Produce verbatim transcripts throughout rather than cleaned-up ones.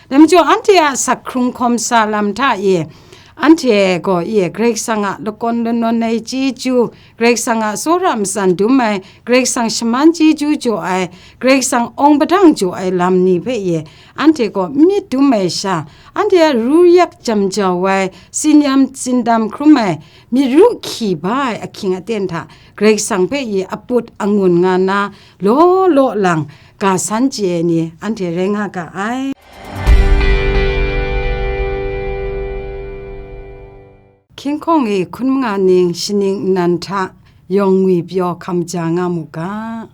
Dai majaw, anhte a asak hkrung hkawm sa lam hta e, anhte gaw e, Karai Kasang a lakawn lanawn ai chyeju, Karai Kasang a tsawra matsan dum ai, Karai Kasang shaman chyeju jaw ai, Karai Kasang awng padang jaw ai lam ni hpe e, anhte gaw n myit dum ai sha, anhte a ru yak jam jau ai, tsin yam tsindam hkrum ai, myit ru hkyi ba ai ahkying aten hta, Karai Kasang hpe e aput angun nga nna, law law lang, ga san chye ai ni anhte rai nga ga ai. Hkying hkawng e hkun manga ning shaning nnan hta yawng ngwi pyaw hkam ja nga mu ga.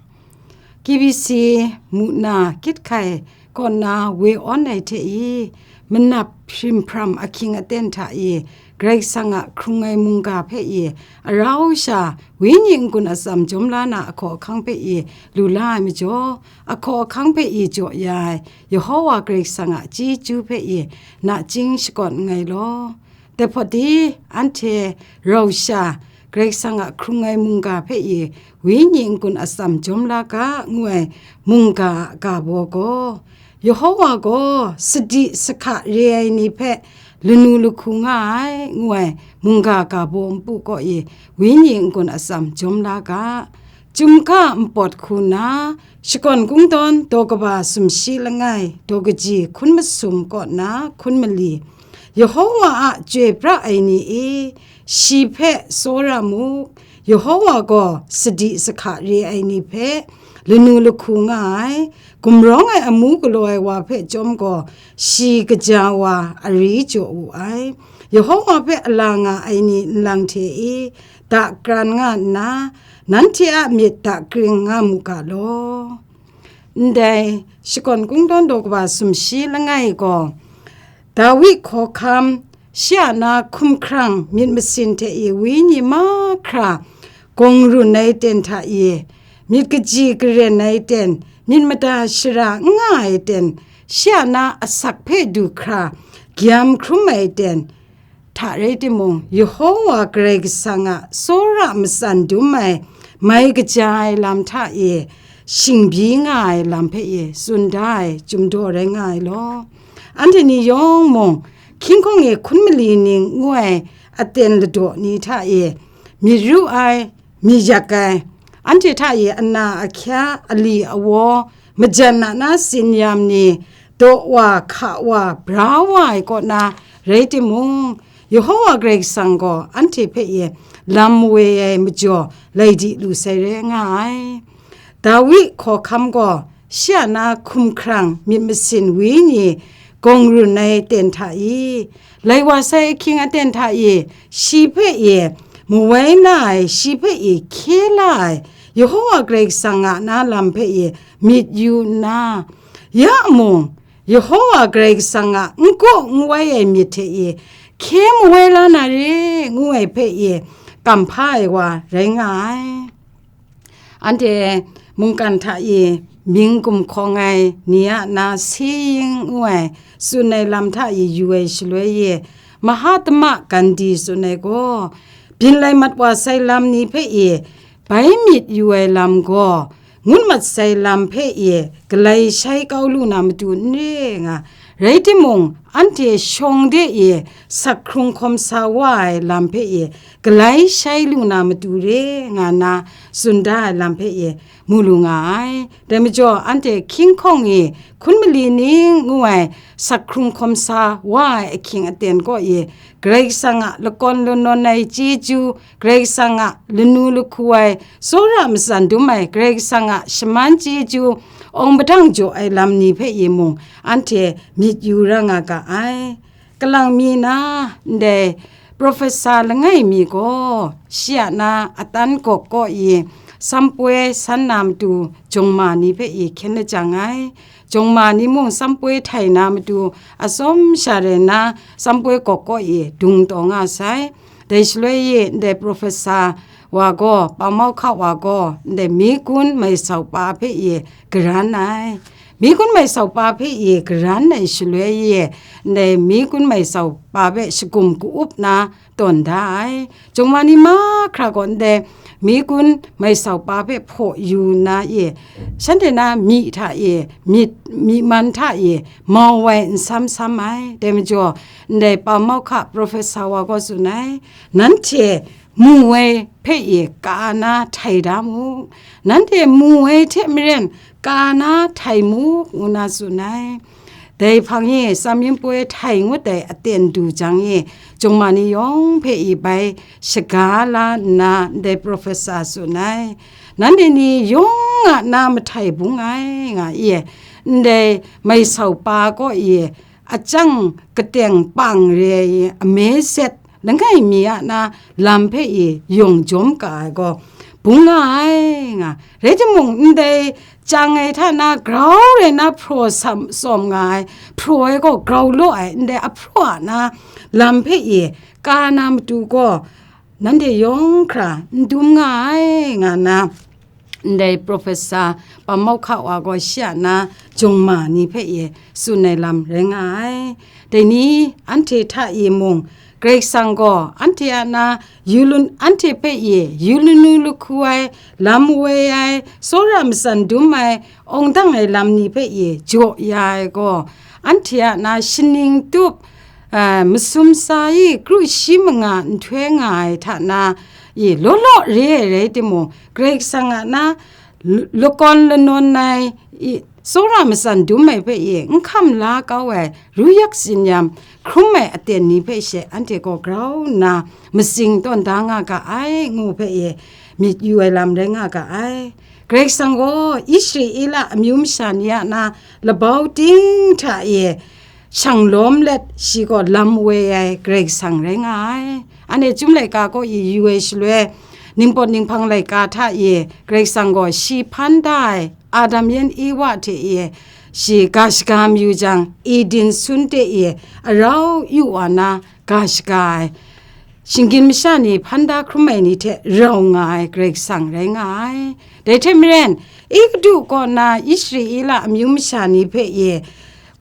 K B C mu na kyit hkai kaw na we awn ai hte i, manap hprim hpram ahkying aten hta e, Karai Kasang a hkrung ai mungga hpe e, arau sha, wenyi n-gun atsam jawm la na ahkaw ahkang hpe e, lu la ai majaw, ahkaw ahkang hpe e jaw ya ai, Yehova Karai Kasang a chyeju hpe e, nachying shakawn nngai law. Dai hpawt e, anhte rau sha, Karai Kasang a hkrung ai mungga hpe e, wenyi n-gun atsam jawm la ga, ngu ai mungga a ga baw gaw, Yehova gaw sadi sahka re ai ni hpe lanu lahku nga ai, ngu ai mungga ga baw npu kaw e, wenyi n-gun atsam jawm la ga. Chyum ga npawt hku nna, shakawn kungdawn daw kaba sumshi langai, daw kaji hkun masum kaw nna hkun mali, Yehova a chyoi pra ai ni e, shi hpe tsawra mu, Yehova gaw sadi sahka re ai ni hpe lanu lahku nga ai, gumrawng ai amu galaw ai wa hpe chyawm gaw, shi kaja wa ari jaw wu ai. Yehova hpe a la nga ai ni nlang hte e, dakran nga nna, nanhte a myit dakring nga mu ga law. Ndai shakawn kungdawn daw kaba sumshi langai gaw, Dawi hkawhkam, shi a na hkumhkrang myit masin hte e wenyi mahkra gawng run ai ten hta e, myit kaji karen ai ten, myit mada shara n nga ai ten, shi a na asak hpe du hkra gyam hkrum ai ten, hta rai timung, Yehova Karai Kasang a tsawra matsan dum ai, mai kaja ai lam hta e, shingbyi nga ai lam hpe e, tsun da ai chyum daw rai nga ai law. Anhte ni yawng mung, hkying hkawng e hkun mali ning ngu ai aten ladaw ni hta e, myit ru ai, myit yak ai, anhte hta e ana ahkya, ali awaw, majan a na tsin yam ni, daw wa, hka wa, bra wa ai kaw na rai timung, Yehova Karai Kasang gaw anhte hpe e lam woi ai majaw, lai di lu sai rai nga ai. Dawi hkawhkam gaw shi a na hkumhkrang myit masin wenyi gawng run ai ten hta e, lai wa sai ahkying aten hta e, shi hpe e mawai la ai, shi hpe e hkye la ai, Yehova Karai Kasang a na lam hpe e myit yu nna, ya mung, Yehova Karai Kasang a n kaw n wai ai myit hte e hkye mawai la na re, ngu ai hpe e kamhpa ai wa rai nga ai. Anhte mungkan hta e mying gumhkawng ai ni a na Seying ngu ai tsun ai lam hta e yu ai shaloi e, Mahatma Gandhi tsun ai gaw, byin lai mat wa sai lam ni hpe e bai myit yu ai lam gaw, ngut mat sai lam hpe e galai shai kau lu na matu n re nga, rai timung, anhte shawng de e sak hkrung hkawm sa wa ai lam hpe e galai shai lu na matu re nga na tsun da ai lam hpe e mu lu nga ai. Dai majaw, anhte hkying hkawng e hkun mali ning ngu ai sak hkrung hkawm sa wa ai ahkying aten kaw e, Karai Kasang a lakawn lanawn ai chyeju, Karai Kasang a lanu lahku ai, tsawra matsan dum ai, Karai Kasang a shaman chyeju, awng padang jaw ai lam ni hpe e mung, anhte myit yu ra nga ga ai. Kalang mi na, ndai Professor langai mi gaw, shi a na atan gawk kaw e, sampoi san na matu jawng ma ni hpe e hkyen lajang ai. Jawng ma ni mung sampoi htai na matu atsawm sha rai nna, sampoi gawk kaw e dung taw nga sai. Dai shaloi e ndai Professor wa gaw, Pamawhka wa gaw, ndai mi kun mai sau pa hpe e garan ai. mi gun mai sau pa hpe e garan ai shaloi e, ndai mi gun mai sau pa hpe shagum ka-up na tawn da ai. Jawng ma ni mahkra gaw ndai mi gun mai sau pa hpe hpaw yu nna e, shanhte na myi hta e, myit, myi man hta e, mau ai n sam sam ai. Dai majaw, ndai pa mauhka profesa wa gaw tsun ai, nanhte mu ai hpe e ka na htai da mu, nanhte mu ai hte maren ka na htai mu, ngu na tsun ai. Dai hpang e, tsamin poi htai ngut ai aten du jang e, jawng ma ni yawng hpe e bai shaga la nna, ndai profesa tsun ai, nanhte ni yawng a na mahtai bung ai, nga e, ndai mai sau pa kaw e, achyang kateng pang re ai ame set langai mi a na lam hpe e yawng jawm ka ai gaw, bung nga ai nga. Rai timung, ndai chyang ai hta na grau rai na hpraw sam, sawm nga ai, hpraw ai gaw grau law ai, ndai ahpraw a na lam hpe e ka na matu gaw, nanhte yawng hkra n dum nga ai, nga na, ndai profesa pa mauhka wa gaw shi a na jawng ma ni hpe e tsun ai lam rai nga ai. Dai ni anhte hta e mung, Karai Kasang gaw anhte a na yu lun, anhte hpe e yu lanu lahku ai, lam woi ai, tsawra matsan dum ai, awng dang ai lam ni hpe e jaw ya ai gaw, anhte a na shaning tup, a, masum sa i kru shi manga nhtoi nga ai hta na, i law law re ai rai timung, Karai Kasang a na l-, lakawn lanawn ai, i, tsawra matsan dum ai hpe i n hkam la kau ai, ru yak tsin-yam hkrum ai aten ni hpe she anhte gaw grau nna matsing tawn da nga ga ai, ngu hpe i myit yu ai lam rai nga ga ai. Karai Kasang gaw Israela amyu masha ni a na labau ting hta e shang lawm let, shi gaw lam woi ai Karai Kasang rai nga ai. Anhte Chyum laika kaw e yu ai shaloi, ningpawt ninghpang laika hta e Karai Kasang gaw shi hpan da ai Adam yan Ewa hte e shi ga shaga mayu jang, Eden sun de e arau yu wa na ga shaga ai, shinggyim masha ni hpan da hkrum ai ni hte rau nga ai Karai Kasang rai nga ai. Dai hte maren, Egutu kaw na Israela amyu masha ni hpe e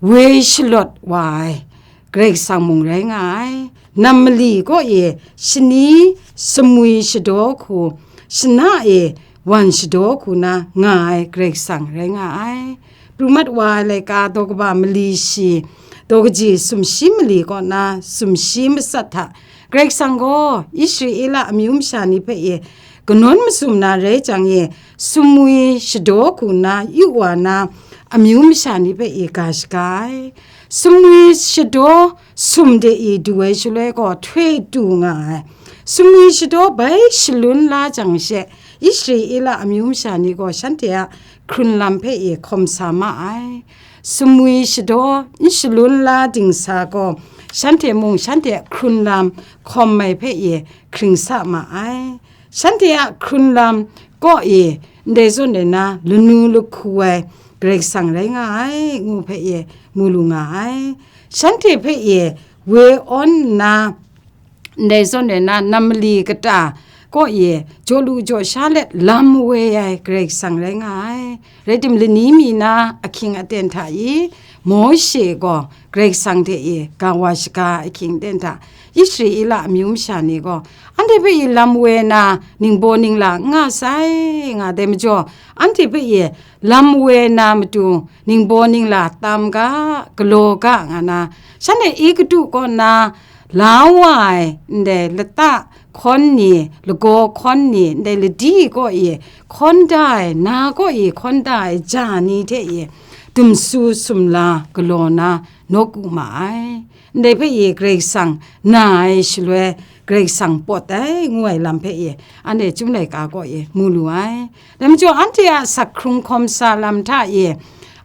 woi shalawt wa ai Karai Kasang mung rai nga ai. Nam mali kaw e shani sumwi shadaw hku, shana e wan shadaw hku na nga ai Karai Kasang rai nga ai. Pru mat wa ai laika daw kaba mali shi, daw kaji sumshi mali kaw na sumshi matsat hta, Karai Kasang gaw Israela amyu masha ni hpe e kanawn masum na rai jang e, sumwi shadaw hku na yu wa na amyu masha ni hpe e ga shaga ai. Sumwi shadaw sum de e du ai shaloi gaw htoi tu nga ai. Sumwi shadaw bai shalun la jang she, Israela amyu masha ni gaw shanhte a hkrun lam hpe e hkawm sa ma ai. Sumwi shadaw n shalun la dingsa gaw, shanhte mung shanhte a hkrun lam hkawm ai hpe e hkring sa ma ai. Shanhte a hkrun lam kaw e ndai zawn e na lanu lahku ai Karai Kasang rai nga ai, ngu hpe e mu lu nga ai. Shanhte hpe e woi awn nna, ndai zawn e na nam mali kata kaw e jaw lu jaw sha let lam woi ai Karai Kasang rai nga ai. Rai tim, lani mi na ahkying aten hta i, Mawshe gaw Karai Kasang hte e ga wa shaga ai ahkying aten hta, Israela amyu masha ni gaw anhte hpe e lam woi na ningbaw ningla n nga sai, nga dai majaw, anhte hpe e lam woi na matu ningbaw ningla tam ga, galaw ga, nga na, shanhte Egutu kaw na la wa ai ndai lata hkawn ni, lagaw hkawn ni, ndai ladi kaw e hkawn da ai, na kaw e hkawn da ai ja ni hte e dumsu sumla galaw na nawku ma ai. Ndai hpe e Karai Kasang na ai shaloi, Karai Kasang pawt ai ngu ai lam hpe e anhte Chyum laika kaw e mu lu ai. Dai majaw, anhte a sak hkrung hkawm sa lam hta e,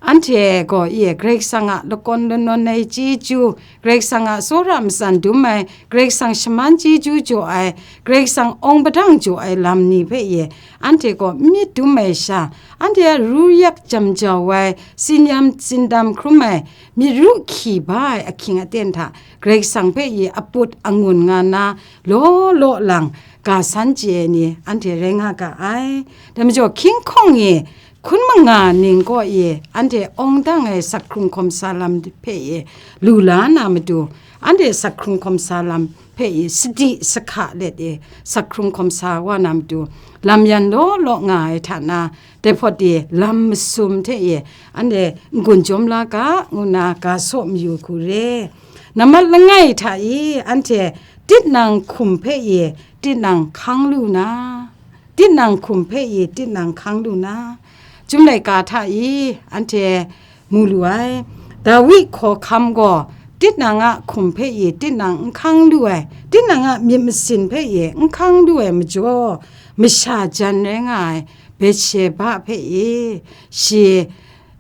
anhte gaw e Karai Kasang a lakawn lanawn ai chyeju, Karai Kasang a tsawra matsan dum ai, Karai Kasang shaman chyeju jaw ai, Karai Kasang awng padang jaw ai lam ni hpe e anhte gaw n myit dum ai sha, anhte a ru yak jam jau ai, tsin-yam tsindam hkrum ai, myit ru hkyi ba ai ahkying aten hta, Karai Kasang hpe e aput angun nga na, law law lang ga san chye ai ni anhte rai nga ga ai. Dai majaw, hkying hkawng e Hkun manga ning kaw e, anhte awng dang ai sakhkrung hkawm sa lam hpe e lu la na matu, anhte sakhkrung hkawm sa lam hpe e sadi sahka let e, sakhkrung hkawm sa wa na matu, lam yan law law nga ai hta na, dai hpawt e lam masum hte e anhte n-gun jawm la ga, ngu nna ga saw mayu hku re. Nambat langai hta e anhte tinang hkum hpe e tinang hkang lu na, tinang hkum hpe e tinang hkang lu na, Chyum laika hta e anhte mu lu ai. Dawi hkawhkam gaw tinang a hkum hpe e tinang n hkang lu ai, tinang a myit masin hpe e n hkang lu ai majaw, masha jan rai nga ai Betsheba hpe e shi,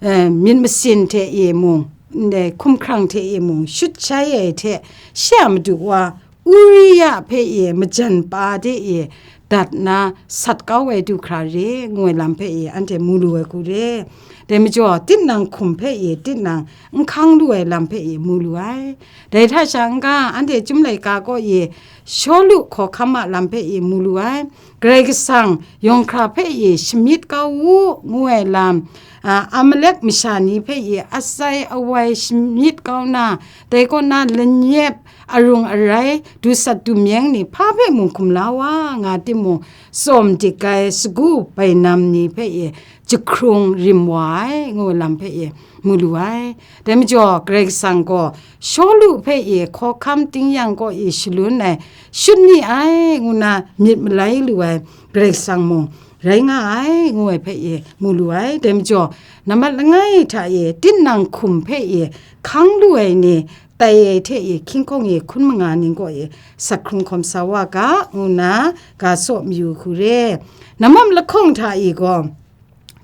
eh, myit masin hte e mung, ndai hkumhkrang hte e mung shut shai ai hte, shi a madu wa Uria hpe e majan pa de e dat na sat kau ai du hkra re, ngu ai lam hpe e anhte mu lu ai hku re. Dai majaw, tinang hkum hpe e tinang n hkang lu ai lam hpe e mu lu ai. Dai hta sha n-ga, anhte Chyum laika kaw e Shawlu hkawhkam a lam hpe e mu lu ai. Karai Kasang yawng hkra hpe e shamyit kau u, ngu ai lam, a, Amalek masha ni hpe e atsai awai shamyit kau na, dai kaw na lanyep arung arai, dusat dumyeng ni hpa hpe mung hkum la wa nga timung, tsawm dik ai sagu bainam ni hpe e jahkrung rim wa ai, ngu lam hpe e mu lu ai. Dai majaw, Karai Kasang gaw Shawlu hpe e hkawhkam ting yang kaw e shalun ai, shut ni ai, ngu na myit malai lu ai Karai Kasang mung rai nga ai, ngu ai hpe e mu lu ai. Dai majaw, nambat langai hta e tinang hkum hpe e hkang lu ai ni tai ai hte e hkying hkawng e hkun manga ning kaw e sakhkrung hkawm sa wa ga, ngu na ga saw mayu hku re. Nambat lahkawng hta e gaw,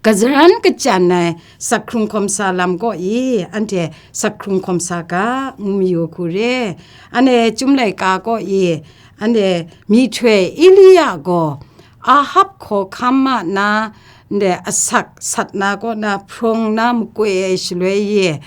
kazaran kachyan ai sakhkrung hkawm sa lam kaw e anhte sakhkrung hkawm sa ga, ngu mayu hku re. Anhte Chyum laika kaw e anhte myihtoi Elia gaw Ahab hkawhkam a na, ndai asak sat na kaw na hprawng na makoi ai shaloi e,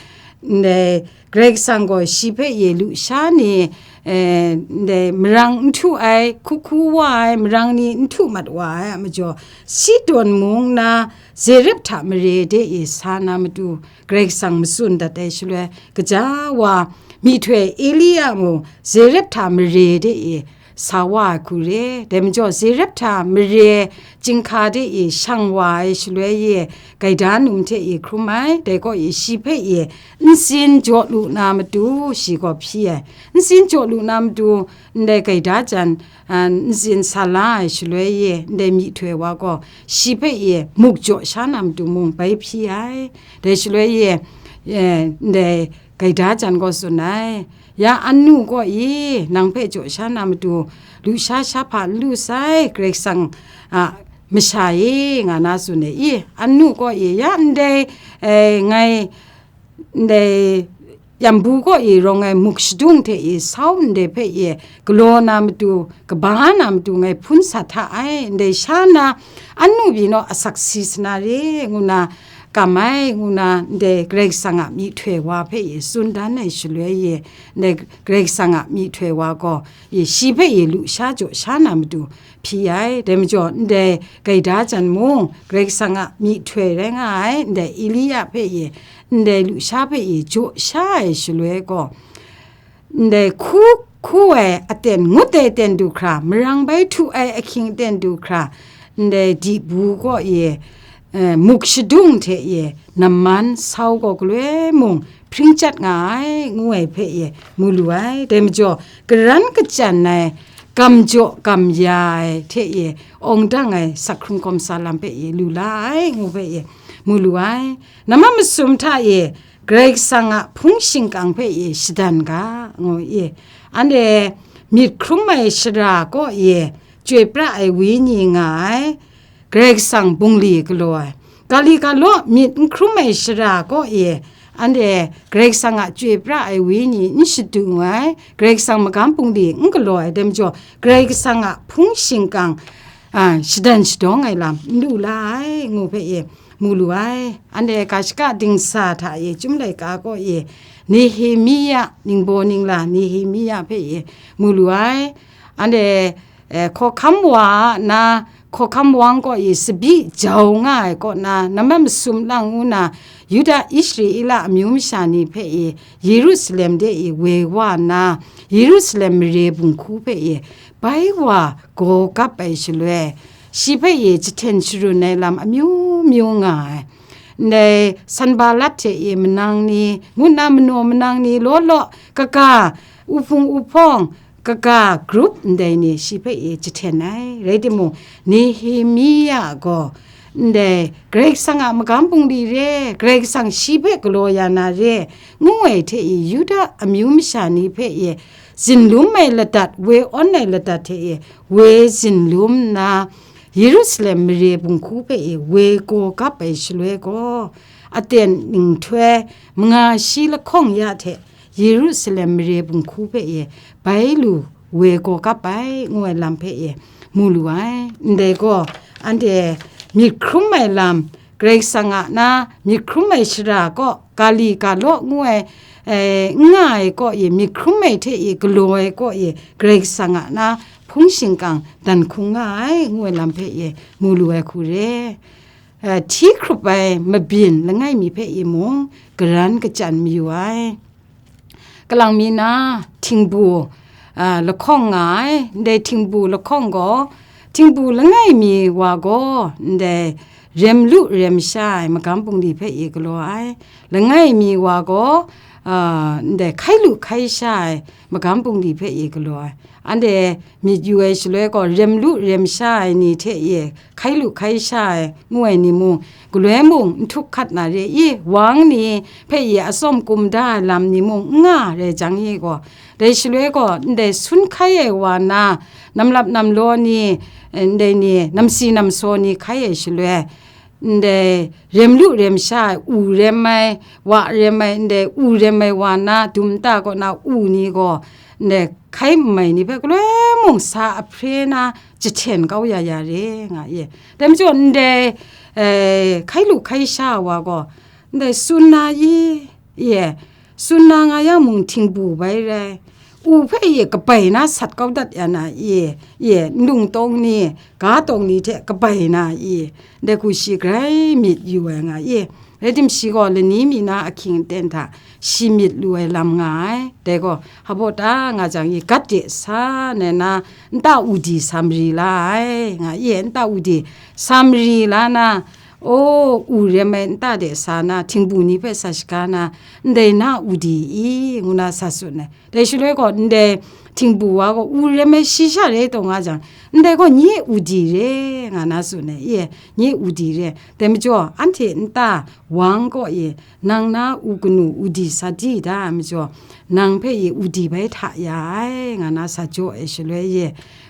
ndai Karai Kasang gaw shi hpe e lusha ni, eh, ndai marang n htu ai, hku hku wa ai marang ni n htu mat wa ai a majaw, Sidon mung na Zarepta mare de e sa na matu, Karai Kasang matsun dat ai shaloi, kaja wa myihtoi Elia mung Zarepta mare de e sa wa ai hku re. Dai majaw, Zarepta mare chyinghka de e shang wa ai shaloi e, gaida num hte e hkrum ai, dai kaw e shi hpe e ntsin jaw lu na matu shi gaw hpyi ai. Ntsin jaw lu na matu, ndai gaida jan, a, ntsin sa la ai shaloi e, ndai myihtoi wa gaw shi hpe e muk jaw sha na matu mung bai hpyi ai. Dai shaloi e, e, ndai gaida jan gaw tsun ai, ya annu kaw e nang hpe jaw sha na matu, lusha shahpa n lu sai, Karai Kasang a masha e, nga na tsun ai. I, annu kaw e ya ndai, e, ngai, ndai yambu kaw e rawng ai muk shadung hte e sau ndai hpe e galaw na matu, kaba na matu ngai hpun sa hta ai, ndai sha na annu byin naw asak si sana re, ngu na kam ai, ngu na ndai Karai Kasang a myihtoi wa hpe e tsun dan ai shaloi e, ndai Karai Kasang a myihtoi wa gaw e shi hpe e lusha jaw sha na matu hpyi ai. Dai majaw, ndai gaida jan mung Karai Kasang a myihtoi rai nga ai, ndai Elia hpe e, ndai lusha hpe e jaw sha ai shaloi gaw, ndai hku hku ai aten ngut ai aten du hkra, marang bai htu ai ahkying aten du hkra, ndai dibu kaw e, eh, muk shadung hte e namman sau gaw galoi mung hpring chyat nga ai, ngu ai hpe e mu lu ai. Dai majaw, karan kachyan ai, gam jaw gam ya ai hte e awng dang ai sakhkrung hkawm sa lam hpe e lu la ai, ngu hpe e mu lu ai. Nambat masum hta e, Karai Kasang a hpung shingkang hpe e shadan ga, ngu i. Anhte myit hkrum ai shara kaw e chyoi pra ai wenyi nga ai, Karai Kasang bungli galaw ai. Ga li ga law myit n hkrum ai shara kaw e, anhte Karai Kasang a chyoi pra ai wenyi n shadung ai, Karai Kasang magam bungli n galaw ai, dai majaw, Karai Kasang a hpung shingkang, a, shadan shadawng ai lam n lu la ai, ngu hpe e mu lu ai. Anhte ga shaka dingsa hta e Chyum laika kaw e Nehemia, ningbaw ningla Nehemia hpe e mu lu ai. Anhte, eh, hkawhkam wa a na hkawhkam wang kaw e tsabyi jau nga ai kaw na, nambat masum lang ngu na, Yuda Israela amyu masha ni hpe e Yerusalem de e woi wa nna, Yerusalem mare bunghku hpe e bai wa gaw gap ai shaloi, shi hpe e jahten sharun ai lam amyu myu nga ai. Ndai Sanbalat hte e manang ni, ngu nna manaw manang ni law law, kaga, uhpung uhpawng, kaga, grup ndai ni shi hpe e jahten ai. Rai timung, Nehemia gaw ndai Karai Kasang a magam bungli re, Karai Kasang shi hpe galaw ya na re, ngu ai hte e Yuda amyu masha ni hpe e zinlum ai ladat, woi awn ai ladat hte e woi zinlum nna, Yerusalem mare bunghku hpe e woi gaw gap ai shaloi gaw, aten nhtoi manga shi lahkawng ya hte Yerusalem mare bunghku hpe e bai lu woi gaw gap ai, ngu ai lam hpe e mu lu ai. Ndai gaw, anhte myit hkrum ai lam, Karai Kasang a na myit hkrum ai shara kaw, ga li ga law ngu ai, eh, n nga ai kaw e, myit hkrum ai hte e galaw ai kaw e, Karai Kasang a na hpung shingkang dan hkung nga ai, ngu ai lam hpe e mu lu ai hku re. Eh, hti hkrup ai mabyin langai mi hpe e mung, garan kachyan mayu ai. Kalang mi na, htingbu, a, lahkawng nga ai. Ndai htingbu lahkawng gaw, htingbu langai mi wa gaw, ndai rem lu rem sha ai magam bungli hpe e galaw ai. Langai mi wa gaw, a, ndai hkai lu hkai sha ai magam bungli hpe e galaw ai. Anhte myit yu ai shaloi gaw, rem lu rem sha ai ni hte e hkai lu hkai sha ai ngu ai ni mung, galoi mung n htuk hkat na re i, wang ni hpe e atsawm kum da ai lam ni mung n nga rai jang i gaw, dai shaloi gaw, ndai sun hkai ai wa na, namlap namlaw ni, ndai ni, namsi namsaw ni hkai ai shaloi, ndai rem lu rem sha ai, u rem ai, wa rem ai, ndai u rem ai wa na, dum nta kaw na u ni gaw, ndai hkai n mai ni hpe galoi mung sa ahpre na jahten kau ya ya re nga ye. Dai majaw ndai, eh, hkai lu hkai sha wa gaw, ndai tsun na i, ye, tsun na nga yang mung htingbu bai rai, u hpe ye kabai na sat kau dat ya na, ye, ye, nlung tawng ni, ga tawng ni hte kabai na, ye, ndai hku shi grai myit yu ai nga, ye, rai tim shi gaw lani mi na ahkying aten hta shi myit lu ai lam nga ai. Dai gaw, hpa baw ta nga jang i, gat de sa nai na, nta u di sa mari la ai, nga, ye, nta u di sa mari la na, o, u rem ai nta de sa na, htingbu ni hpe sa shaga na, ndai na u di i, ngu na sa tsun ai. Dai shaloi gaw, ndai htingbu wa gaw, u rem ai shi sha re taw nga jang, ndai gaw nye u di re, nga na tsun ai, ye, nye u di re. Dai majaw, anhte nta wang kaw e, nang na u kanu u di sa di da ai majaw, nang hpe e u di bai hta ya ai, nga na sa jaw ai shaloi ye,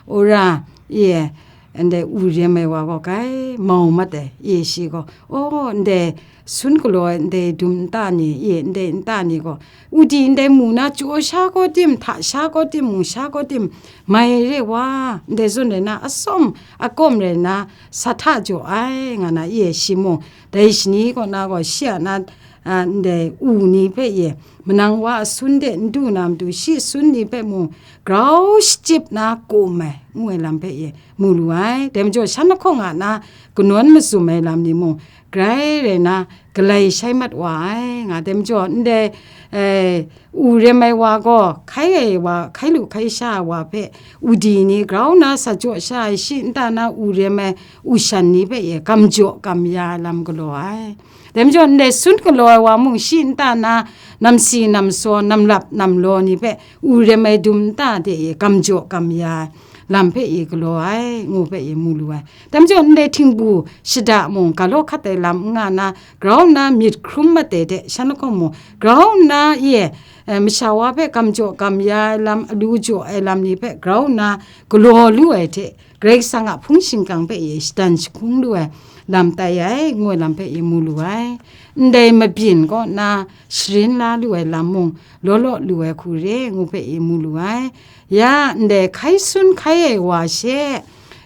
ora, ye, ndai u rem ai wa gaw grai mau mat ai, ye, shi gaw, aw, ndai sun galaw ai ndai dum nta ni, ye, ndai nta ni gaw, u di ndai mu na jaw sha kaw tim, hta sha kaw tim, mu sha kaw tim, mai re wa, ndai zawn rai na, atsawm akawm rai na, sa hta jaw ai, nga na, ye, shi mung, dai shani kaw na gaw, shi a na, a, ndai u ni hpe ye, manang wa asun de n du na matu, shi asun ni hpe mung grau shachyip na kum ai, ngu ai lam hpe ye, mu lu ai. Dai majaw, shan lahkawng a na kanawn mazum ai lam ni mung, grai rai na, galai shai mat wa ai, nga. Dai majaw, ndai, eh, u rem ai wa gaw, hkai ai wa, hkai lu hkai sha ai wa hpe, u di ni grau na sa jaw sha ai, shi nta na u rem ai, u shan ni hpe ye, gam jaw gam ya ai lam galaw ai. Dai majaw, ndai sun galaw ai wa mung, shi nta na namsi namsaw, namlap namlaw ni hpe, u rem ai dum nta de e gam jaw gam ya ai lam hpe e galaw ai, ngu hpe e mu lu ai. Dai majaw, ndai htingbu shada mung, ga law hkat ai lam n nga na, grau nna myit hkrum mat ai hte, shan lahkawng mung, grau nna, ye, eh, masha wa hpe gam jaw gam ya ai lam, alu jaw ai lam ni hpe grau nna galaw lu ai hte, Karai Kasang a hpung shingkang hpe e shadan jahkung lu ai lam tai ai, ngu ai lam hpe e mu lu ai. Ndai mabyin kaw na sharin la lu ai lam mung, law law lu ai hku re, ngu hpe e mu lu ai. Ya, ndai hkai sun hkai ai wa she,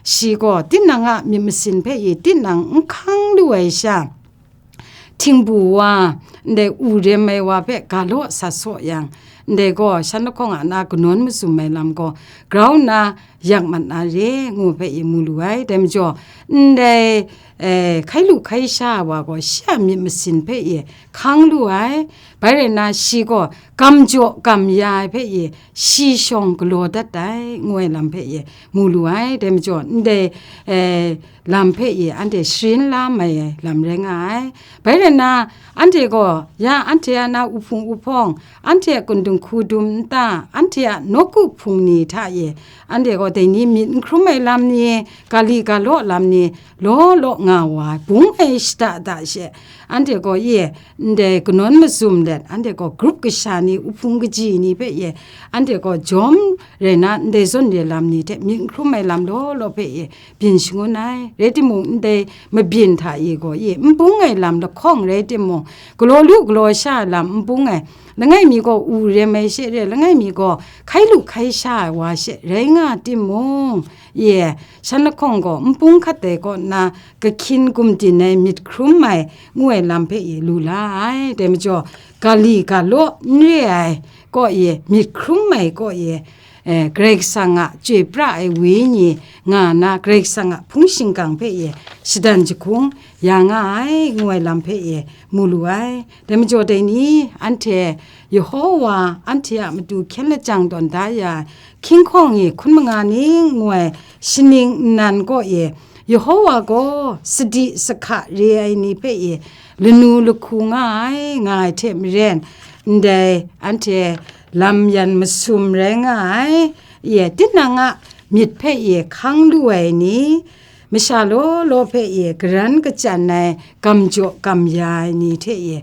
shi gaw tinang a myit masin hpe e tinang n hkang lu ai sha, htingbu wa, ndai u rem ai wa hpe ga law sa saw yang, Ndai gaw, shan lahkawng a na kanawn mazum ai lam gaw, grau nna yak mat na re, ngu hpe e mu lu ai. Dai majaw, ndai, eh, hkai lu hkai sha ai wa gaw, shi a myit masin hpe e hkang lu ai. Bai rai nna, shi gaw gam jaw gam ya ai hpe e, shi shawng galaw dat ai, ngu ai lam hpe e mu lu ai. Dai majaw, ndai, eh, lam hpe e anhte sharin la mai ai lam rai nga ai. Bai rai nna, anhte gaw ya anhte a na uhpung uhpawng, anhte a kundung hku dum nta, anhte a nawku hpung ni hta e, anhte gaw dai ni myit n hkrum ai lam ni, ga li ga law lam ni, law law nga wa ai, bung ai shada da she, anhte gaw ye, ndai kanawn mazum let, anhte gaw grup kasha ni, uhpung kaji ni hpe ye, anhte gaw jawm rai na, ndai zawn re lam ni hte myit n hkrum ai lam law law hpe ye, byin shangun ai. Rai timung, ndai mabyin hta e gaw e, n bung ai lam lahkawng rai timung, galaw lu galaw sha ai lam n bung ai. Langai mi gaw u rem ai she re, langai mi gaw hkai lu hkai sha ai wa she rai nga timung, e, shan lahkawng gaw n bung hkat ai kaw nna, kahkyin gumdin ai, myit hkrum ai, ngu ai lam hpe e lu la ai. Dai majaw, ga li ga law n re ai kaw e, myit hkrum ai kaw e, eh, Karai Kasang a chyoi pra ai wenyi nga na, Karai Kasang a hpung shingkang hpe e shadan jahkung ya nga ai, ngu ai lam hpe e mu lu ai. Dai majaw dai ni, anhte Yehowa anhte a matu hkyen lajang tawn da ya ai, hkying hkawng e hkun manga ning ngu ai shaning nnan kaw e, Yehowa gaw sadi sahka re ai ni hpe e lanu lahku nga ai, nga ai hte maren, ndai anhte lam yan masum rai nga ai, e, tinang a myit hpe e hkang lu ai ni, masha law law hpe e garan kachyan ai, gam jaw gam ya ai ni hte e,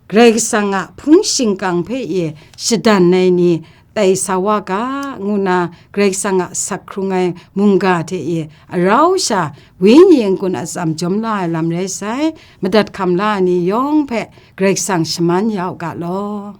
Karai Kasang a hpung shingkang hpe e shadan ai ni tai sa wa ga, ngu nna Karai Kasang a asak hkrung ai mungga hte e arau sha wenyi n-gun atsam jawm la ai lam rai sai. Madat hkam la ai ni yawng hpe Karai Kasang shaman ya u ga law.